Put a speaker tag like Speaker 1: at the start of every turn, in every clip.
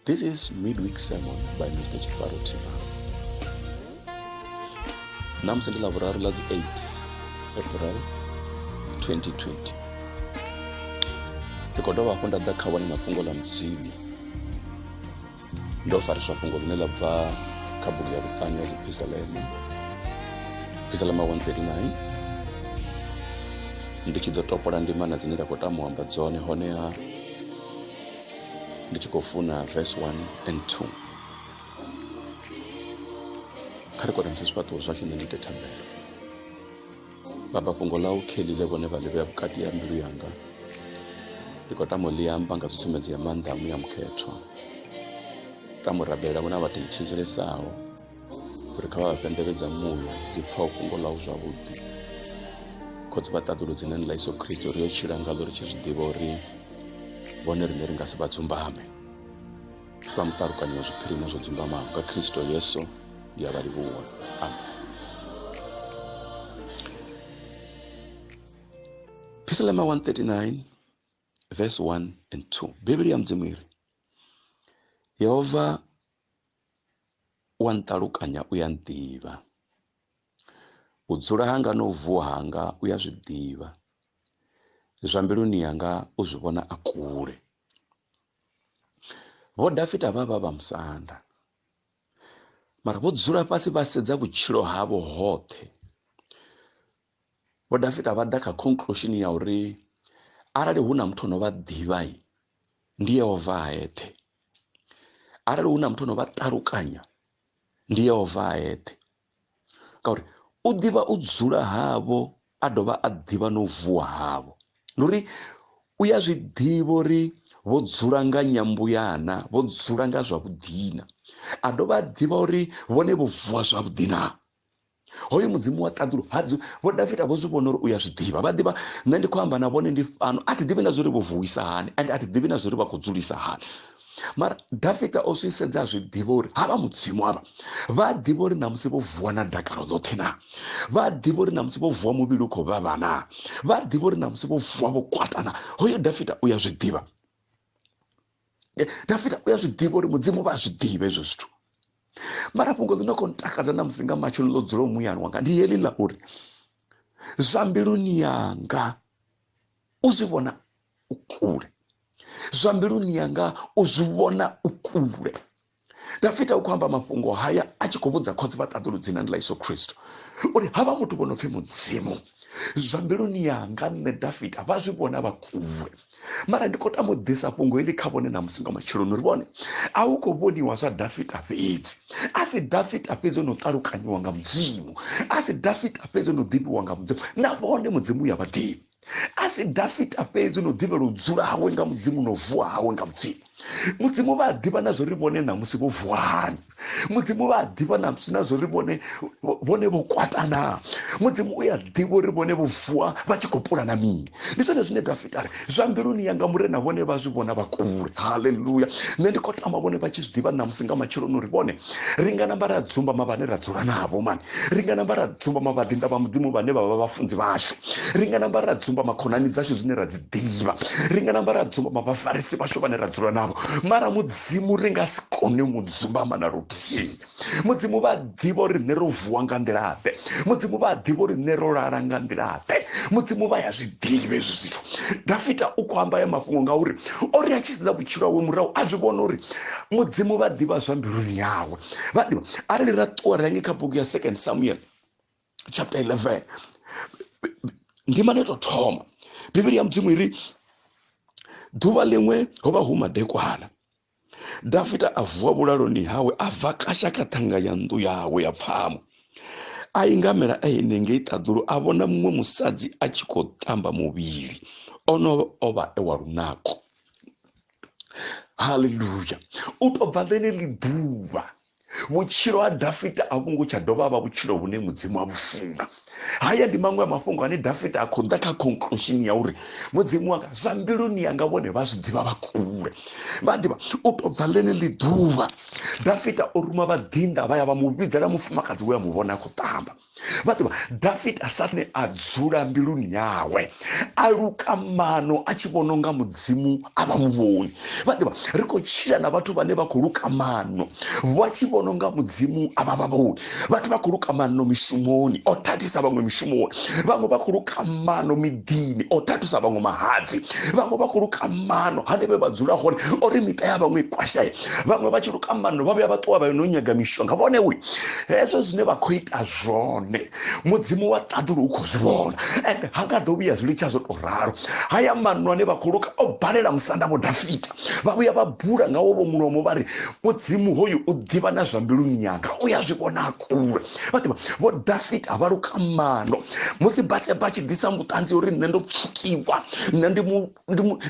Speaker 1: This is Midweek Sermon by Mr. Tshifaro Thivhalo. Ṋamusi ndi Ḽavhuraru ḽa dzi 8 April 2020. Ndi khou dovha hafhu nda ḓa kha vhone na fhungo ḽa Mudzimu. Ndo fariswa fhungo ḽine ḽa bva kha bugu ya vhuṱanu ya dziphisalema, Phisalema 139. Ndi tshi ḓo topola ndimana dzine nda khou tama u amba dzone honeha ndi tshi khou funa verse 1 and 2 kha ri konamise zwifhaṱuwo zwashu nṋe ndi ite thabelo baba fhungo ḽau kheḽi ḽe vhone vha ḽi vhea vhukati ha mbilu yanga ndi khou tama u ḽi amba nga tsutsumedzo ya maanḓa a muya mukhethwa tama u rabelela vhona vha thetshelelesaho uri kha vha vha fhe nḓevhe dza muya dzi pfaho fhungo ḽau zwavhuḓi khotsi vha ṱaḓulu dzinani ḽa Yesu Kristo ri yo tshila ngaḽo ri tshi zwi ḓivha uri vhone riṋe ri nga si vha dzumbame vha muṱalukanyi wa zwiphiri na zwo dzumbamaho nga Kristo Yesu ndi a vha livhuwa amen. Phisalema 139 verse 1 and 2 Bivhili ya Mudzimu iri Yehova u a nṱalukanya u ya nḓivha u dzula hanga no vuwa hanga u ya zwi ḓivha zwa mbiluni yanga u zwi vhona a kule. Vho Dafita vha vha vha musanda mara vho dzula fhasi vha sedza vhutshilo havho hoṱhe. Vho Dafita vha ḓa kha conclusion ya uri arali hu na muthu ono vha ḓivha ndi Yehova a eṱhe. Arali hu na muthu ono vha ṱalukanya ndi Yehova a eṱhe ngauri u ḓivha u dzula havho a dovha a ḓivha no vuwa havho ndi uri u ya zwi ḓivha uri vho dzula nga nyambuyana vho dzula nga zwavhuḓi na a dovha a ḓivha uri vhone vho vuwa zwavhuḓi na hoyo mudzimu wa ṱaḓulu ha vho Davida vho zwi vhona uri u ya zwi ḓivha vha ḓivha nṋe ndi khou amba na vhone ndi fhano a thi ḓivhi na zwori vho vuwisa hani and a thi ḓivhi na zwori vha khou dzulisa hani mara Davida o zwi sedza a zwi ḓivha uri havha mudzimu avha vha ḓivha uri ṋamusi vho vuwa na dakalo ḽoṱhe na vha ḓivha uri ṋamusi vho vuwa muvhili u khou vhavha na vha ḓivha uri ṋamusi vho vuwa vho kwata na hoyo Davida u ya zwi ḓivha Davida u ya zwi ḓivha uri mudzimu vha zwi ḓivha hezwo zwithu mara fhungo ḽi no khou ntakadza ṋamusi nga matsheloni ḽo dzulaho muyani wanga ndi heḽi ḽa uri zwa mbiluni yanga u zwi vhona u kule zwa mbiluni yanga u zwi vhona u kule Dafita u khou amba mafhungo haya a tshi khou vhudza khotsi vha ṱaḓulu dzinani ḽa Yesu Kristo uri havha muthu vho no pfi mudzimu zwa mbiluni yanga nṋe Dafita vha zwi vhona vha kule mara ndi khou tama u ḓisa fhungo heḽi kha vhone ṋamusi nga matsheloni uri vhone a hu khou vhoniwa zwa Dafita fhedzi a si Dafita fhedzi o no ṱalukanyiwa nga mudzimu a si Dafita fhedzi o no ḓivhiwa nga mudzimu na vhone mudzimu ya vha ḓivhi a si Dafita fhedzi no ḓivhela u dzula hawe nga mudzimu no vuwa hawe nga mudzimu mudzimu vha a ḓivha na zwori vhone ṋamusi vho vuwa hani mudzimu vha a ḓivha ṋamusi na zwori vhone vhone vho kwata na mudzimu u ya ḓivha uri vhone vho vuwa vha tshi khou pulana mini ndi zwone zwine Dafita ari zwa mbiluni yanga murena vhone vha zwi vhona vha kule haleluya nṋe ndi khou tama vhone vha tshi zwi ḓivha ṋamusi nga matsheloni uri vhone ri nga namba ra dzumbama vhane ra dzula navho mani ri nga namba ra dzumbama vhaḓinḓa vha mudzimu vhane vha vha vhafunzi vhashu ri nga namba ra dzumbama khonani dzashu dzine ra dzi ḓivha ri nga namba ra dzumbama vhafarisi vhashu vhane ra dzula navho mara mudzimu ri nga si kone mu dzumbama na luthihi mudzimu vha ḓivha uri nṋe ro vuwa nga nḓila-ḓe mudzimu vha ḓivha uri nṋe ro lala nga nḓila-ḓe mudzimu vha ya zwi ḓivha hezwi zwithu Dafita u khou amba ya mafhungo ngauri o ri a tshi sedza vhutshilo hawe murahu a zwi vhona uri mudzimu vha ḓivha zwa mbiluni yawe vha ḓivha arali ra ṱuwa ra nge kha bugu ya second Samuel chapter 11 ndimana yo tou thoma bivhili ya mudzimu iri ḓuvha ḽiṅwe ho vha hu madekwana Dafita a vuwa vhulaloni hawe a vhakasha kha ṱhanga ya nnḓu yawe ya pfamo a ingamela a henengei ṱaḓulu a vhona muṅwe musadzi a tshi khou ṱamba muvhili ono o vha e wa lunako haleluya u tou bva ḽeneḽi ḓuvha vhutshilo ha Dafita a vhu ngo tsha dovha ha vha vhutshilo vhune mudzimu a vhu funa haya ndi maṅwe a mafhungo ane Dafita a khou ḓa kha conclusion ya uri mudzimu wanga zwa mbiluni yanga vhone vha zwi ḓivha vha kule vha ḓivha u tou bva ḽeneḽi ḓuvha Dafita o ruma vhaḓinḓa vha ya vha mu vhidzela mufumakadzi we a mu vhona a khou ṱamba. Vha ḓivha Dafita Sathane a dzula mbiluni yawe a luka mano a tshi vhona unga Mudzimu a vha muvhoni. Vha ḓivha ri khou tshila na vhathu vhane vha khou luka mano vha tshi vhona unga Mudzimu a vha vha vhoni. Vhathu vha khou luka mano mishumoni o thathisa vhaṅwe mishumoni, vhaṅwe vha khou luka mano miḓini o thathisa vhaṅwe mahadzi, vhaṅwe vha khou luka mano hanevhe vha dzula hone ori miṱa ya vhaṅwe i kwashae, vhaṅwe vha tshi luka mano vha vhuya vha ṱuwa vha yo no nyaga mishonga. Vhone we hezwo zwine vha khou ita zwone Mudzimu wa ṱaḓulu u khou zwi vhona, ende ha nga ḓo vhuya zwi litsha zwo tou ralo. Haya mano ane vha khou luka o balela musanda vho Dafita, vha vhuya vha bula nga wovho mulomo vha ri Mudzimu hoyu u ḓivha na zwa mbiluni yanga, u ya zwi vhona kule. Vha ḓivha vho Dafita vha luka mano musi Batseba tshi ḓisa vhuṱanzi uri nṋe ndo pfukiwa, nṋe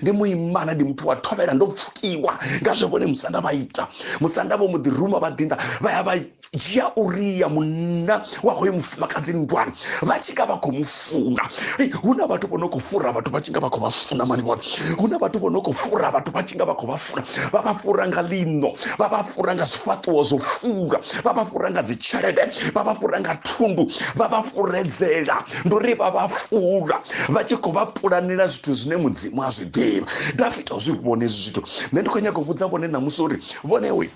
Speaker 1: ndi muimana, ndi muthu wa thovhela, ndo pfukiwa nga zwe vhone musanda vha ita. Musanda vho mu ḓi ruma vhaḓinḓa vha ya vha dzhia Uria munna wa hoyo mufumakadzi nndwani vha tshi nga vha khou mu funa. Hu na vhathu vho no khou fhura vhathu vha tshi nga vha khou vha funa mani vhone. Hu na vhathu vho no khou fhura vhathu vha tshi nga vha khou vha funa, vha vha fhura nga ḽiṋo, vha vha fhura nga zwifhaṱuwo zwo fhura, vha vha fhura nga dzitshelede, vha vha fhura nga thundu, vha vha fhuredzela. Ndi uri vha vha fhura vha tshi khou vha pulanela zwithu zwine Mudzimu a zwi ḓivha. Dafita o zwi vhona hezwi zwithu. Nṋe ndi khou nyaga u vhudza vhone ṋamusi uri vhone we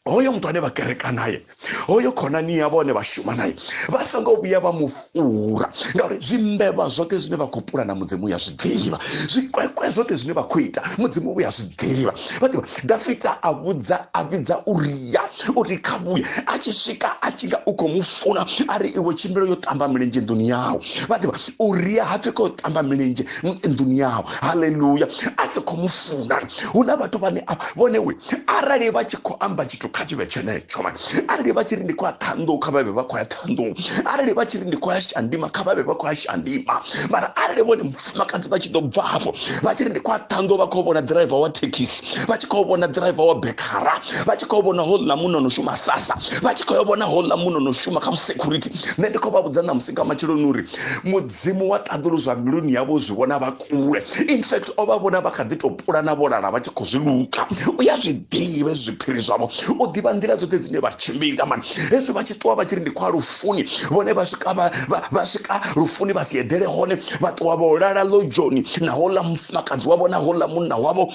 Speaker 1: hoyo muthu ane vha kereka naye, hoyo khonani yavho ane vha shuma naye, vha songo vhuya vha mu fhura, ngauri zwimbevha zwoṱhe zwine vha khou pulana Mudzimu ya zwi ḓivha, zwikwekwe zwoṱhe zwine vha khou ita Mudzimu u ya zwi ḓivha. Vha ḓivha Dafita a vhudza a vhidza Uria uri kha vhuye, a tshi swika a tshi nga u khou mu funa, a ri iwe tshimbila yo ṱamba milenzhe nḓuni yau. Vha ḓivha Uria ha pfi khou ṱamba milenzhe nḓuni yau, haleluya, a si khou mu funa. Hu na vhathu vhane vhone we arali vha tshi khou amba tshithu kha tshi vhe tshenetsho, arali vha tshi ri ndi khou ya Ṱhanḓou kha vha vhe vha khou ya Ṱhanḓou, arali vha tshi ri ndi khou ya Shandima kha vha vhe vha khou ya Shandima. Mara arali vhone mufumakadzi vha tshi ḓo bva hafho vha tshi ri ndi khou ya Ṱhanḓou, vha khou vhona ḓiraiva wa thekhisi, vha tshi khou vhona ḓiraiva wa bekhara, vha tshi khou vhona houḽa munna no shuma sasa, vha tshi khou ya vhona houḽa munna no shuma kha security. Nṋe ndi khou vha vhudza ṋamusi nga matsheloni uri Mudzimu wa ṱaḓulu zwa mbiluni yavho zwi vhona vha kule. In fact o vha vhona vha kha ḓi tou pulana vho lala vha tshi khou zwi luka. U ya zwi ḓivha hezwi zwiphiri zwavho, u ḓivha nḓila dzoṱhe dzine vha tshimbila mani. Hezwi vha tshi ṱuwa vha tshi ri ndi khou ya lufuni, vhone vha swika vha swika lufuni vha si eḓele hone, vha ṱuwa vho lala ḽodzhoni na houḽa mufumakadzi wavho na houḽa munna wavho,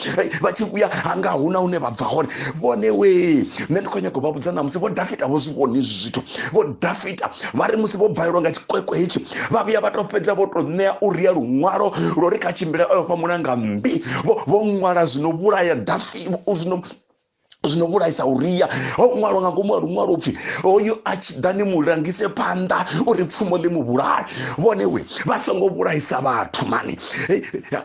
Speaker 1: vha tshi vhuya hanga huna hune vha bva hone. Vhone wee, nṋe ndi khou nyaga u vha vhudza ṋamusi vho Dafita vho zwi vhona hezwi zwithu. Vho Dafita vha ri musi vho balelwa nga tshikwekwe hetshi vha vhuya vha tou fhedza vho tou ṋea Uria luṅwalo lwo ri kha tshimbile o yo fha mulanga mmbi. Vho ṅwala zwino vhulaya Dafita, zwino vhulaisa Uria. Ho ṅwalwa nga ngomu ha luṅwalo upfhi hoyu a tshi ḓa ni mu langise phanḓa uri pfumo ḽi mu vhulaye. Vhone we vha songo vhulaisa vhathu mani.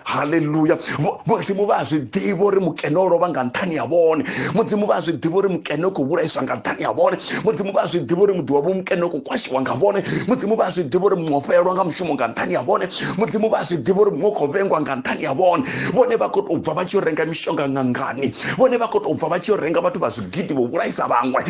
Speaker 1: Haleluya. Mudzimu vha zwi ḓivha uri mukene o lovha nga nṱhani ha vhone. Mudzimu vha zwi ḓivha uri mukene u khou vhulaiswa nga nṱhani ha vhone. Mudzimu vha zwi ḓivha uri muḓi wavho mukene u khou kwashiwa nga vhone. Mudzimu vha zwi ḓivha uri muṅwe o fhelelwa nga mushumo nga nṱhani ha vhone. Mudzimu vha zwi ḓivha uri muṅwe u khou vhengwa nga nṱhani ha vhone. Vhone vha khou tou bva vha tshi yo renga mishonga ṅangani. Vhone vha khou tou bva vha tshi yo renga vhathu vha zwigidi vho vhulaisa vhaṅwe.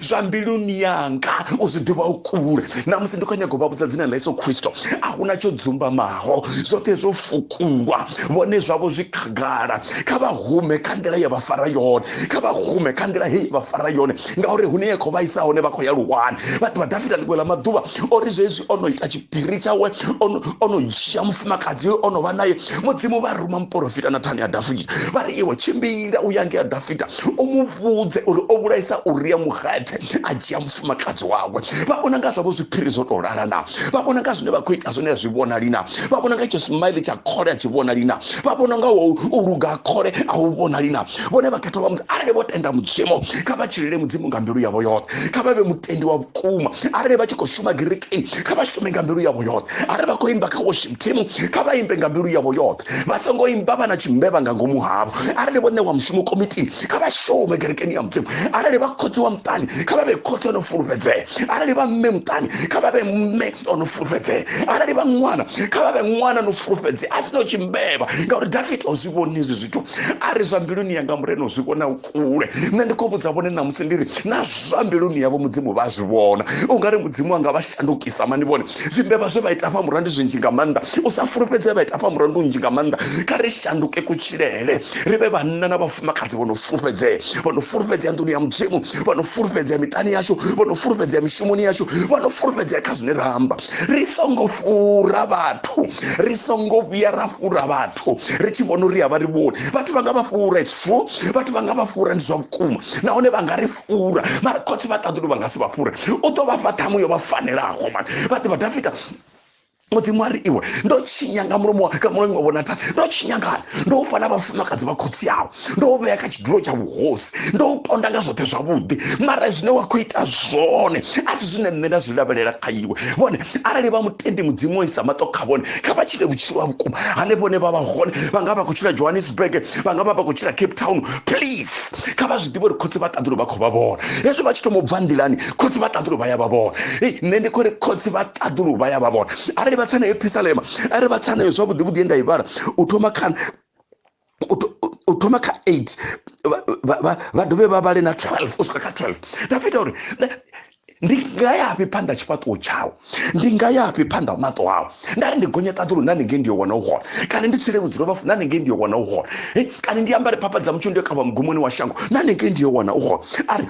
Speaker 1: Zwa mbiluni yanga u zwi ḓivha u kule. Ṋamusi ndi khou nyaga u vha vhudza dzina ḽa Yesu Kristo, a huna tsho dzumbamaho, zwoṱhe zwo fukulwa, vhone zwavho zwi khagala. Kha vha hume kha nḓila ye vha fara yone, kha vha hume kha nḓila heyi vha fara yone, ngauri hune ya khou vha isa hone vha khou ya luwani. Vha ḓivha Dafita ḽiṅwe ḽa maḓuvha o ri zwezwi o no ita tshiphiri tshawe, o no dzhia mufumakadzi o no vha naye, Mudzimu vha ruma muporofita Nathani ya Dafita vha ri iwe tshimbila u ya ngei Dafita u mu vhudze uri o vhulaisa Uria Muhethe a dzhia mufumakadzi wawe. Vha vhona nga zwavho zwiphiri zwo tou lala na, vha vhona nga zwine vha khou ita zwone a zwi vhonali na, vha vhona nga itsho smile tsha khole a tshi vhonali na, vha vhona nga u luga khole a u vhonali na. Vhone vhakhethwa vha Mudzimu, arali vho tenda Mudzimu, kha vha tshilele Mudzimu nga mbilu yavho yoṱhe, kha vha vhe mutendi wa vhukuma. Arali vha tshi khou shuma kerekeni, kha vha shume nga mbilu yavho yoṱhe. Arali vha khou imba kha worship team, kha vha imbe nga mbilu yavho yoṱhe, vha songo imba vha na tshimbevha nga ngomu havho. Arali vho ṋewa mushumo komitini, kha vha shume kerekeni ya Mudzimu. Arali vha khotsi wa muṱani, kha vha vhe khotsi o no fulufhedzea. Arali vha mme muṱani, kha vha vhe mme o no fulufhedzea. Arali vha ṅwana, kha vha vhe ṅwana no fulufhedzea a si na tshimbevha, ngauri Dafita o zwi vhona hezwi zwithu. A ri zwa mbiluni yanga Murena o zwi vhona kule. Nṋe ndi khou vhudza vhone ṋamusi ndi ri na zwa mbiluni yavho Mudzimu vha zwi vhona. U nga ri Mudzimu anga vha shandukisa mani vhone. Zwimbevha zwe vha ita hafha murahu ndi zwinzhi nga maanḓa, u sa fulufhedzea vha ita hafha murahu ndi hunzhi nga maanḓa. Kha ri shanduke kutshilele, ri vhe vhanna na vhafumakadzi vho no fulufhedzea. vho no fulufhedzea nḓuni ya Mudzimu, vho no fulufhedzea miṱani yashu, vho no fulufhedzea mishumoni yashu, vho no fulufhedzea kha zwine ra amba. Ri songo fhura vhathu, ri songo vhuya ra fhura vhathu ri tshi vhona uri a vha ri vhoni. Vhathu vha nga vha fhura, it's true, vhathu vha nga vha fhura, ndi zwa vhukuma, nahone vha nga ri fhura, mara khotsi vha ṱaḓulu vha nga si vha fhure. U ḓo vha fha ṱhamu yo vha fanelaho mani. Vha ḓivha Dafita, Mudzimu a ri, iwe ndo tshinya nga mulomo wa nga mulomo wa vhonathani, ndo tshinya ngani? Ndo u fha na vhafumakadzi vha khotsi awe, ndo u vhea kha tshidulo tsha vhuhosi, ndo u tonda nga zwoṱhe zwavhuḓi, mara zwine wa khou ita zwone a si zwine nṋe nda zwi lavhelela kha iwe. Vhone arali vha mutendi Mudzimu o isa maṱo kha vhone, kha vha tshile vhutshilo ha vhukuma hane vhone vha vha hone. Vha nga vha khou tshila Johannesburg, vha nga vha vha khou tshila Cape Town, please kha vha zwi ḓivhe uri khotsi vha ṱaḓulu vha khou vha vhona. Hezwi vha tshi thoma u bva nḓilani, khotsi vha ṱaḓulu vha ya vha vhona. Nṋe ndi khou ri khotsi vha ṱaḓulu vha ya vha vhona. Arali vha tsana yo phisalema, arali vha tsana yo zwavhuḓi vhuḓi nda i vhala u thoma kha u thoma kha 8 vha dovhe vha vhale na 12 u swika kha 12. Dafita uri ndi nga yafhi phanḓa tshifhaṱuwo tshau, ndi nga yafhi phanḓa maṱo au, nda ri ndi gonye ṱaḓulu na ningei ndi yo wana u hone, kana ndi tsile vhudzulo vhafu na ningei ndi yo wana u hone, kana ndi ambare phapha dza mutsho ndi yo kavha mugumoni wa shango na ningei ndi yo wana u hone. A ri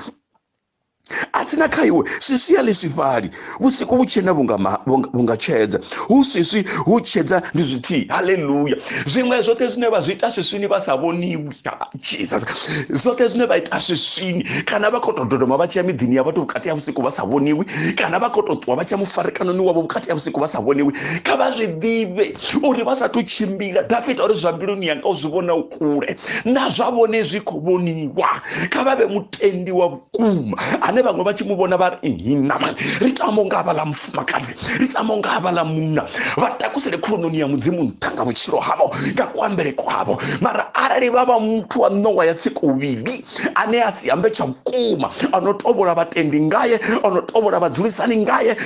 Speaker 1: a tsina kha iwe swiswi ya ḽi swifhali, vhusiku vhutshena vhunga tshedza, hu swiswi hu tshedza ndi zwithihi. Haleluya. Zwiṅwe zwoṱhe zwine vha zwi ita swiswini vha sa vhoniwi, Jesus, zwoṱhe zwine vha ita swiswini, kana vha khou tou dodoma vha tshi ya miḓini ya vhathu vhukati ha vhusiku vha sa vhoniwi, kana vha khou tou ṱuwa vha tshi ya mufarikanoni wavho vhukati ha vhusiku vha sa vhoniwi, kha vha zwi ḓivhe uri vha sathu tshimbila. Dafita uri zwa mbiluni yanga u zwi vhona u kule, na zwa vhone zwi khou vhoniwa. Kha vha vhe mutendi wa vhukuma ane vhaṅwe vha tshi mu vhona vha ri ihina mani, ri tama unga havhaḽa mufumakadzi, ri tama unga havhaḽa munna, vha takusele khulunoni ya Mudzimu nṱha nga vhutshilo havho, nga kuambele kwavho. Mara arali vha vha muthu wa ṋowa ya tsikuvhili ane a si ambe tsha vhukuma, o no tovhola vhatendi ngaye, o no tovhola vhadzulisani ngaye,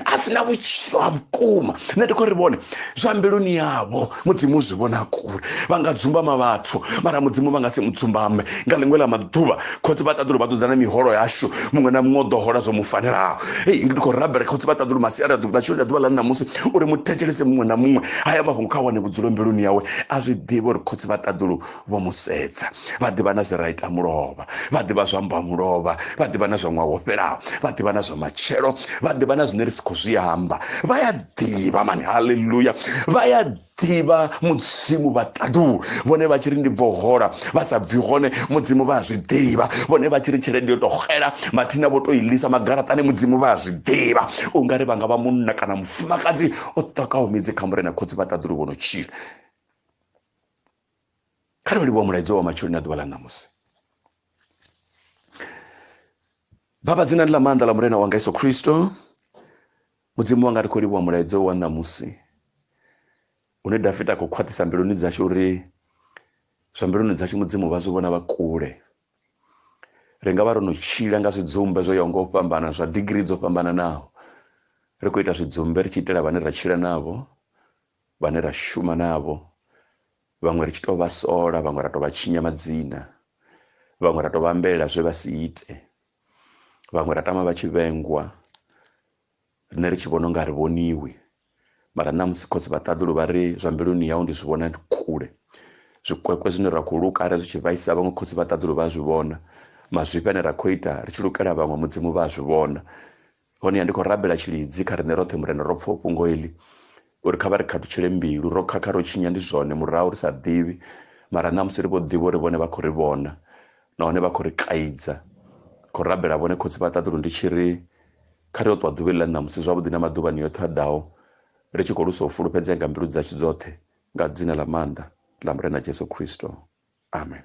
Speaker 1: a si na vhutshilo ha vhukuma, nṋe ndi khou ri vhone zwa mbiluni yavho Mudzimu u zwi vhona kule. Vha nga dzumbama vhathu, mara Mudzimu vha nga si mu dzumbame. Nga ḽiṅwe ḽa maḓuvha khotsi vha ṱaḓulu vha ḓo ḓa na miholo yashu, muṅwe na muṅwe u ḓo hola zwo mu fanelaho. Hei, ndi khou rabela khotsi vha ṱaḓulu masiari a ḓuvha matsheloni a ḓuvha ḽa ṋamusi uri mu thetshelese muṅwe na muṅwe haya mafhungo kha wane vhudzulo mbiluni yawe, a zwi ḓivhe uri khotsi vha ṱaḓulu vho mu sedza. Vha ḓivha na zwe ra ita mulovha, vha ḓivha zwa mba mulovha, vha ḓivha na zwa ṅwaha wo fhelaho, vha ḓivha na zwa matshelo, vha ḓivha na zwine ri si khou zwi amba. Vha ya ḓivha mani, haleluya, vha ya ḓivha Mudzimu vha ṱaḓulu. Vhone vha tshi ri ndi bvo hola vha sa bvi hone, Mudzimu vha a zwi ḓivha. Vhone vha tshi ri tshelede yo tou xela mathina vho tou i ḽisa magaraṱani, Mudzimu vha a zwi ḓivha. U nga ri vha nga vha munna kana mufumakadzi o ṱokaho midzi kha Murena khotsi vha ṱaḓulu vho no tshila. Kha ri livhuwa mulaedza wa matsheloni a ḓuvha ḽa ṋamusi. Baba, dzinani ḽa maanḓa ḽa Murena wanga Yesu Kristo, Mudzimu wanga, ri khou livhuwa mulaedza wa ṋamusi une Dafita a khou khwaṱhisa mbiluni dzashu uri zwa mbiluni dzashu Mudzimu vha zwi vhona vha kule. Ri nga vha ro no tshila nga zwidzumbe zwo yaho nga u fhambana, zwa digirii dzo fhambananaho. Ri khou ita zwidzumbe ri tshi itela vhane ra tshila navho, vhane ra shuma navho, vhaṅwe ri tshi tou vha sola, vhaṅwe ra tou vha tshinya madzina, vhaṅwe ra tou vha ambelela zwe vha si ite, vhaṅwe ra tama vha tshi vhengwa, riṋe ri tshi vhona unga ri vhoniwi. Mara ṋamusi khotsi vha ṱaḓulu vha ri zwa mbiluni yau ndi zwi vhona kule. Zwikwekwe zwine ra khou luka arali zwi tshi vhaisa vhaṅwe, khotsi vha ṱaḓulu vha zwi vhona. Mazwifhi ane ra khou ita ri tshi lukela vhaṅwe, Mudzimu vha a zwi vhona. Honeha ndi khou rabela tshilidzi kha riṋe roṱhe Murena, ro pfa fhungo iḽi uri kha vha ri khathutshele mbilu. Ro khakha, ro tshinya, ndi zwone, murahu ri sa ḓivhi, mara ṋamusi ri vho ḓivha uri vhone vha khou ri vhona nahone vha khou ri kaidza. Khou rabela vhone khotsi vha ṱaḓulu ndi tshi ri kha ri yo ṱwa ḓuvha ḽa ṋamusi zwavhuḓi na maḓuvhani oṱhe a ḓaho ri tshi khou lusa u fulufhedzea nga mbilu dzashu dzoṱhe, nga dzina ḽa maanḓa ḽa Murena Jesu Kristo. Amen.